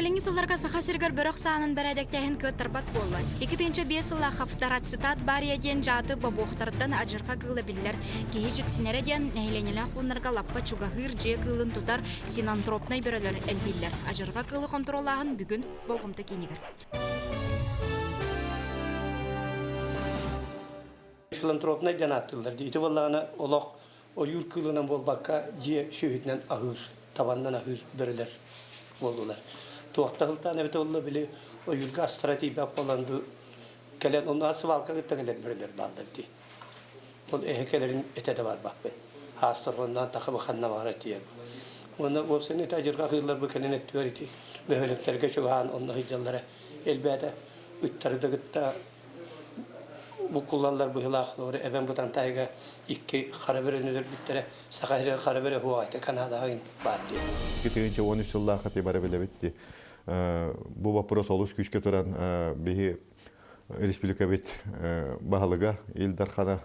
Кэлиҥҥи сылларга Саха сиригэр бөрөх саанын бэрээдэктээһин кыаттарбат буолла. 2005 сыллаах Хафтарацитат бария диэн дьааты бобуохтарыттан адьырҕа кыыла биллэр. Киһи дьиксинэрэ диэн нэһилиэнньэлээх пууннарга лаппа чугаһыыр дьиэ кыылын тутар синантропнай бөрөлөр элбииллэр. Адьырҕа кыылы хонтуруоллааһын бүгүн болҕомто киинигэр. Филантропнай диэн ааттыыллар дии. Ити буоллаҕына олох ойуур кыылынан буолбакка дьиэ сүөһүтүнэн аһыыр, табаннан аһыыр бөрөлөр буоллулар. Туохта сылтаан эбитэ буолла били ойуурга астара тиийбэт буолан бу кэлэн онно свалка кытта кэлэр бөрөлөр бааллар дии. Ол эһэ кэлэрин этэ да барбаппын. Хаасторҕонноон тахы ханна баҕарар тиийэр. Уонна уопсайынан ити адьырҕа кыыллар бу кэлин өттүгэр ити бөһүөлэктэргэ чугаһаан онно сылдьаллара элбээтэ. Ыттары да кытта буккуллаллар быһыылаах холобура эбэм Бытантаайга икки хара бөрөнү өлөрбүттэрэ Саха сиригэр хара бөрө суох этэ Канадаҕа баар диэн. 2013 сыллаахха ти бары билэбит ди. Бу вопрос олус күүскэ туран биһи республикабыт баһылыга Ил Дархана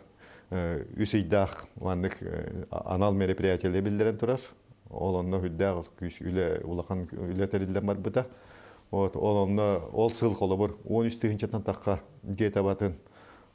үс ыйдаах маннык анал мероприятиелы биллэрэн турар. Ол онно үрдээх күүс үлэ улахан үлэ тэриллэн барбыта. Вот, ол онно ол сыл холобур 13 тыһыынчаттан тахха дьиэ табатын,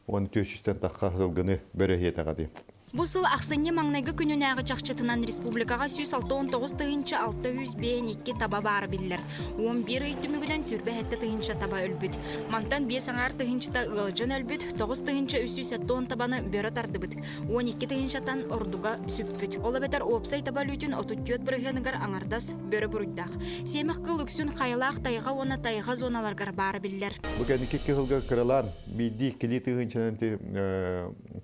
14 үстэн тахха сылгыны бөрөһиэтэҕэ дии. Бу сыл ахсынньы маҥнайгы күнүнээҕи чахчытынан республикаҕа 169 тыһыынча 652 таба баара биллэр. 11 ый түмүгүнэн 27 тыһыынча таба өлбүт. Мантан 5 аҥаар тыһыынчата ыалдьан өлбүт, 9 тыһыынча 370 табаны бөрө тардыбыт. 12 тыһыынчаттан ордуга сүппүт. Ол эбэтэр уопсай таба өлүүтүн 34 бырыһыаныгар аҥардас бөрө буруйдаах. Сиэмэх кыыл үксүн хайалаах тайҕа уонна тайҕа зоналарыгар баара биллэр. Бу кэнники кыһылга кыралаан биирдии иккилии тыһыынчанан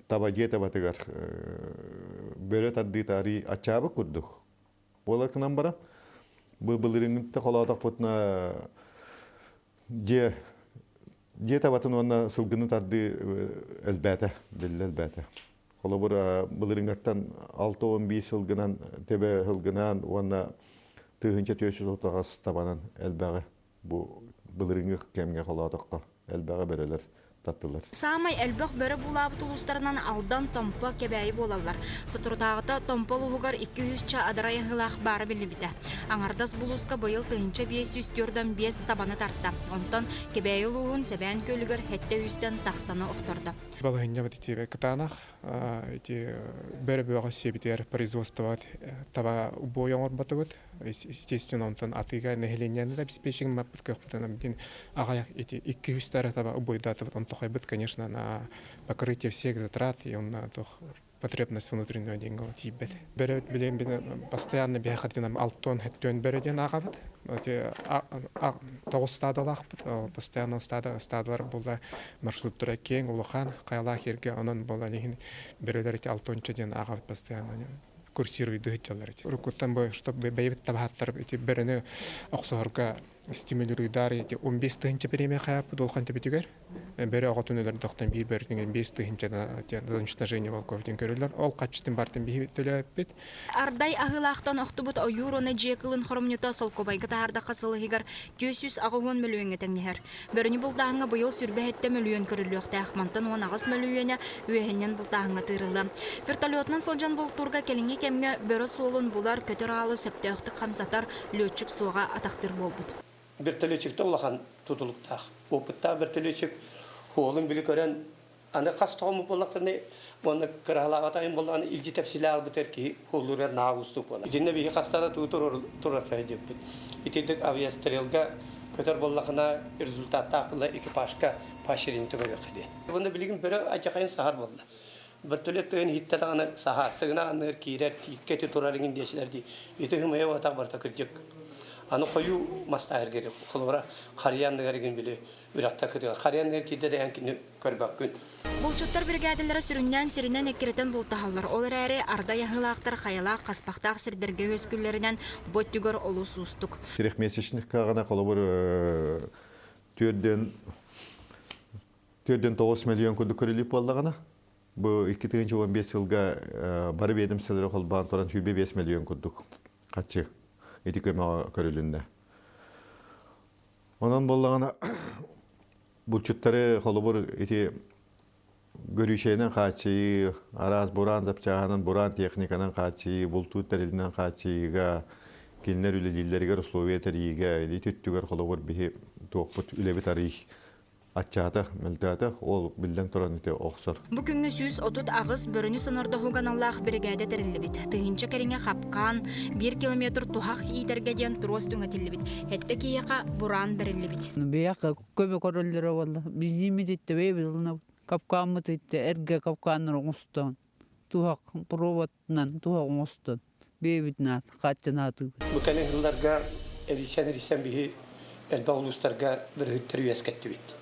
таба дьиэ табатыгар бөрө тардыыта арыый аччаабыт курдук. Буолар гынан баран бу былырыыҥҥыта холоотохпутуна Дьиэ дьиэ табатын уонна сылгыны тардыы элбээтэ, биллэ элбээтэ. Холобур, былырыыҥҥаттан 61 сылгынан төбө сылгынан уонна 1438 табанан элбэҕи бу былырыыҥҥы кэмҥэ холоотоххо элбэҕи бөрөлөр таттылар. Саамай элбэх бөрө буулаабыт улуустарынан Алдан, Томпо, Кэбээйи буолаллар. Соторутааҕыта Томпо улууһугар 200 ча адарай аһыылаах баара биллибитэ. Аҥардас булууска быйыл 1545 табаны тарта. Онтон Кэбээйи улууһун Сэбээн Күөлүгэр 700-тэн тахсаны охтордо. Балаһыанньабыт ити кытаанах ити бөрө бөҕө сиэбитигэр производствобыт таба убой оҥорботубут. Естественно, онтон атыыга нэһилиэнньэни да обеспечение маппыт кыахпытынан бүтүн аҕыйах ити 200 тара таба убойдаатыбыт. Онтохойбут, конечно, на покрытие всех затрат и онно туох потребность внутреннего деньги тиийбэт. Бөрөбүт билигин постоянно биһиэхэ алтон хэттүөн бөрө диэн ааҕабыт. Тоҕус стадалаахпыт. Постоянно стада стадалар буолла маршруттара киэҥ, улахан, хайалаах ерге онон буолан иһин бөрөлөр ити алтонча диэн ааҕабыт постоянно курсируйду сылдьаллар ити. Уруккуттан бу чтобы бэйэбит табаһаттар ити бөрөнү охсоһорго стимулируйдар ити 15 тыһыынча премия хайаппыт улахан төбүтүгэр бөрө оҕотун өлөрдөхтөн биир бөрөтүн 5 тыһыынча уничтожение волков диэн көрүллэр. Ол хаччытын бартын биһи төлөөппүт. Ардай аһыылаахтан охтубут ойуур уонна дьиэ кылын хоромньута солкуобайга таһаардахха сыл иһигэр 480 мөлүйүөҥҥэ тэҥнэһэр. Бөрөнү бултааһыҥҥа быйыл 27 мөлүйүөн көрүллүөхтээх, мантан 18 мөлүйүөнэ үөһэннэн бултааһыҥҥа тыырылла. Вертолетунан сылдьан бултуурга кэлиҥҥи кэмҥэ бөрө суолун булар, көтөр аалы сөптөөхтүк хамсатар лүөччүк суоҕа атахтыыр буолбут. Вертолетчикта улахан тутулуктаах. Опыттаах вертолетчик суолун били көрөн аны хас тоҕоммут буоллахтарына уонна кыраһалаабат айан буоллаҕына илдьи тэпсилээх албытыгар киһи хуоллууругар наһаа уустук буолар. Итиннэ биһи хастаана тугу турар сылдьыбыппыт. Итинник авиастрелга көтөр буоллахына результаттаах буолла экипажка поощрение көрүөххэ диэн. Уонна билигин бөрө адьахайын саһар буолла. Вертолет тыгын иһиттэ даҕаны саһар, сыгына анныгар киирэр, тииккэ ити турар иҥин диэчилэр дии. Ити хымыйа батах барыта кырдьык. Аны хойуу мастаах эргири, холобура, харыйа анныгар игин били үрэхтэ кытыга. Харыйа анныгар киирдэ да эн кини көрбөккүн. Булчуттар биригээдэлэрэ сүрүннээн сиринэн эккирэтэн бултаһаллар. Ол эрээри ардай аһыылаахтар хайалаах, хаспахтаах сирдэргэ үөскүүллэринэн бу өттүгэр олус уустук. Трехмесячных каҕана холобур түөрдөн түөрдөн тоҕус миллион курдук көрүлүп буоллаҕына бу 2015 сылга бары ведомстволары холбоон туран 25 миллион курдук хаччы ити көмөҕө көрүлүннэ. Онон буоллаҕына булчуттары холобур ити көрүүчэйинэн хааччыйыы, араас бураан запчааһынан, бураан техниканан хааччыйыы, бултуур тэрилинэн хааччыйыыга, Кинилэр үлэлииллэригэр условия тэрийиигэ, илии түттүгэр холобур биһи туохпут үлэбит арый аччаата, мөлтөөтө, ол биллэн туран ити охсор. Бу күҥҥэ 138 бөрөнү сонордоһууга аналлаах биригээдэ тэриллибит. Тыһыынча кэриҥэ хапкаан, биир километр туһах иитэргэ диэн туруос түҥэтиллибит. Сэттэ киһиэхэ бураан бэриллибит. Бэйэхэ көмө көрөллөрө буолла. Бензиммит иттэ бэйэбит ылынабыт. Капкааммыт иттэ эргэ капкааннар оҥостон, туһах проводынан туһах оҥостон бэйэбитинэн хааччынаатыбыт. Бу кэлин сылларга эрийсэн-эрийсэн биһи элбэх улуустарга бөрөһүттэри үөскэттибит.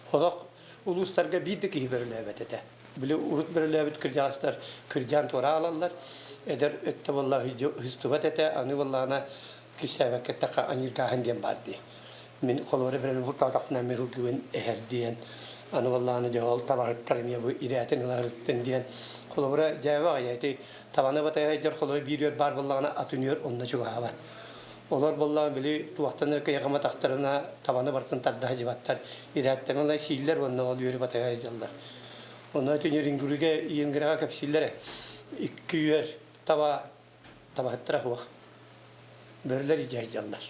Сорох улуустарга биир да киһи бөрөлөөбөт этэ. Били урут бөрөлөөбүт кырдьаҕастар кырдьаан туора аалаллар. Эдэр өттө буолла ыһыстыбат этэ, аны буоллаҕына кистээбэккэ эттэххэ аньыыргааһын диэн баар дии. Мин холуора бөрөнү бултаатахпына мин ылгыбын эһэр диэн. Аны буоллаҕына дьэ ол табаһыттар эмиэ бу ирээтин ыларыттан диэн. Холобура дьээбэ аҕай ити табаны батайа дьэр холобура биир үөр баар буоллаҕына атын үөр онно чугаһаабат. Олор буоллаҕына били туохтан эрэ кыйахаматахтарына табаны барытын тарда сылдьыбаттар. Ирээттэн ыла сииллэр уонна ол үөрү батыһа сылдьаллар. Онно ити Нерюнгригэ Иенграҕа кэпсииллэрэ. Икки үөр таба табаһыттара суох. Бөрөлөр илдьэ сылдьаллар.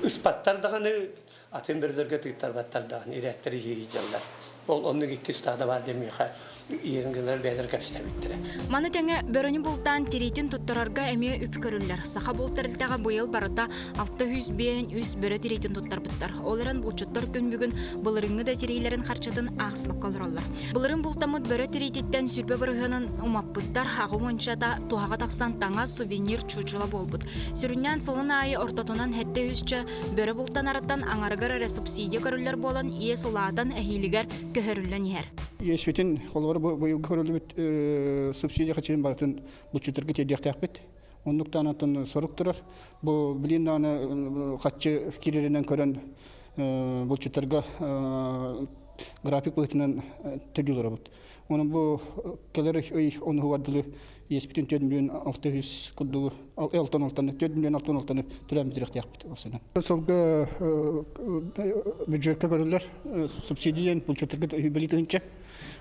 Ыспаттар даҕаны, атын бөрөлөргө тыыттарбаттар даҕаны, ирээттэри сылдьаллар. Ол оннук икки стада баар диэн миэхэ иенгилэр бэйэлэрэ кэпсээбиттэрэ. Маны тэҥэ бөрөнү бултаан тириитин туттарарга эмиэ үп көрүллэр. Саха булт тэрилтэҕэ быйыл барыта 653 бөрө тириитин туттарбыттар. Ол эрэн булчуттар күн бүгүн былырыыҥҥы да тириилэрин харчытын аахсыбакка олороллор. Былырыын бултаммыт бөрө тириититтэн 20 бырыһыанын умаппыттар, аҕа уончата туһаҕа тахсан таҥас, сувенир, чуучула буолбут. Сүрүннээн сылын аайы ортотунан 700 бөрө бултанарыттан аҥарыгар эрэ субсидия көрүллэр буолан иэс улаатан эһиилигэр көһөрүллэн иһэр. Иэспитин холобура бу быйылгы көрүллүбүт субсидия хаччытын барытын булчуттарга тиэрдиэхтээхпит. Оннуктаан оттон сорук турар. Бу билин даҕаны хаччы киирэринэн көрөн булчуттарга график быһыытынан төлүү олоробут. Онон бу кэлэр ый онуһугар дылы иэспитин 4 миллион 600 курдугу алтан алтаны 4 миллион алтан алтаны төлөөн бүтүрүөхтээхпит ол сана. Сылга бюджетка көрүллэр субсидия булчуттарга бэлитинчэ.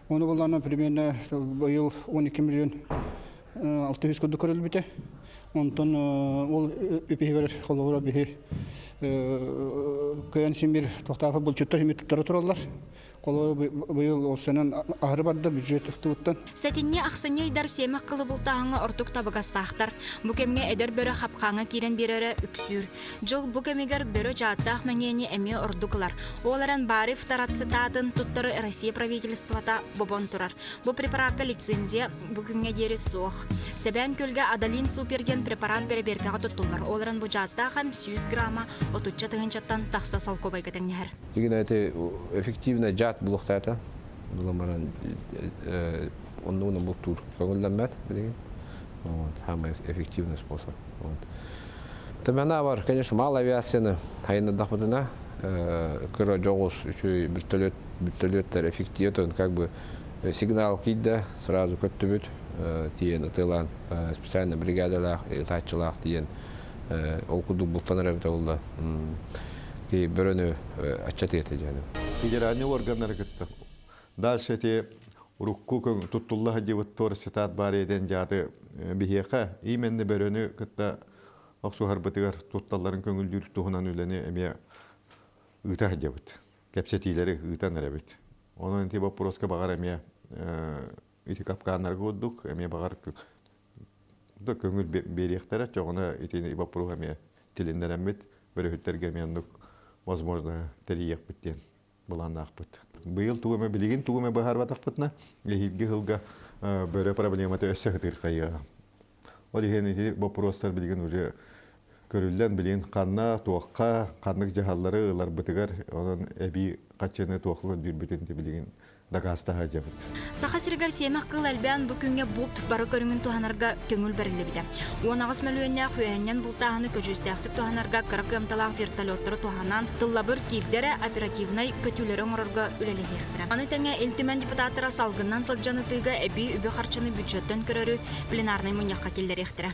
Оны буллаана примерно быйыл 12 миллион 600 курдук көрүлбүтэ. Онтон ол үпиһигэр холобура биһи кыйан симир тохтаапа булчуттар хими туттара тураллар. Холобура быйыл ол сэнэн аһары барда бюджет туттан. Сэтинньи ахсынньы ыйдар сиэмэх кылы бултааһыҥҥа ордук табыгастаахтар. Бу кэмҥэ эдэр бөрө хапхааҥҥа киирэн биэрэрэ үксүүр. Дьыл бу кэмигэр бөрө дьааттаах мэҥиэни эмиэ ордук ылар. Ол эрэн Бари фторацетатын туттары Россия правительствота бобон турар. Бу препаратка лицензия бу күҥҥэ диэри суох. Сэбээн Күөлгэ Адалин Супер диэн препарат бэрэбиэркэҕэ туттуллар. Ол эрэн бу дьааттаах эм 100 грамма отучча тыһыынчаттан тахса солкуобайга тэҥнэһэр. Дигин эти эффективно жаат булуохтаата. Буламаран оннугуна бултуур көҥүллэммэт билигин. Вот, самый эффективный способ. Вот. Тэмэна бар, конечно, мал авиацияны хайыннардахпытына кыра дьоҕус үчүгэй вертолет вертолеттар эффективно как бы сигнал киирдэ сразу көттүбүт тиийэн ытыалаан специально бригадалаах ытааччылаах тиийэн ол курдук бултанар эбитэ буолла бөрөнү аччатыа этэ дьаным. Федеральный органнары кытта дальше эти урукку туттулла сылдьыбыт туор цитат баар диэн дьааты биһиэхэ именно бөрөнү кытта охсуһарбытыгар тутталларын көҥүллүүр туһунан үлэни эмиэ ыыта сылдьабыт. Кэпсэтиилэри ыытан эрэбит. Онон ити боппуруоска баҕар эмиэ ити капкааннарга курдук эмиэ баҕар да көҥүл биэриэхтэрэ чоҕуна итини боппуруоһу эмиэ тилиннэрэммит бөрөһүттэргэ эмиэ оннук возможно тэрийиэхпит диэн былааннаахпыт. Быйыл тугу эмэ билигин тугу эмэ быһаарбатахпытына эһиилги сылга бөрө проблемата өссө сытыырхайыаҕа. Ол иһин ити боппуруостар билигин уже көрүллэн билигин ханна, туохха, ханнык дьаһаллары ыларбытыгар онон эбии хаччыны туохха көрдүүрбүтүн билигин дакаастаһа дьабыт. Саха сиригэр сиэмэх кыыл элбээн бу күҥҥэ булт бары көрүҥүн туһанарга көҥүл бэриллибитэ. 18 мөлүйүөннээх үөһэнньэн бултааһыны көдьүүстээхтик туһанарга кыра кыамталаах вертолеттары туһанан, тыллабыр киирдэрэ оперативнай көтүүлэри оҥорорго үлэлэһиэхтэрэ. Маны тэҥэ Ил Түмэн депутаттара салгынынан сылдьан ытыыга эбии үбү-харчыны бюджеттан көрөрү пленарнай мунньахха киллэриэхтэрэ.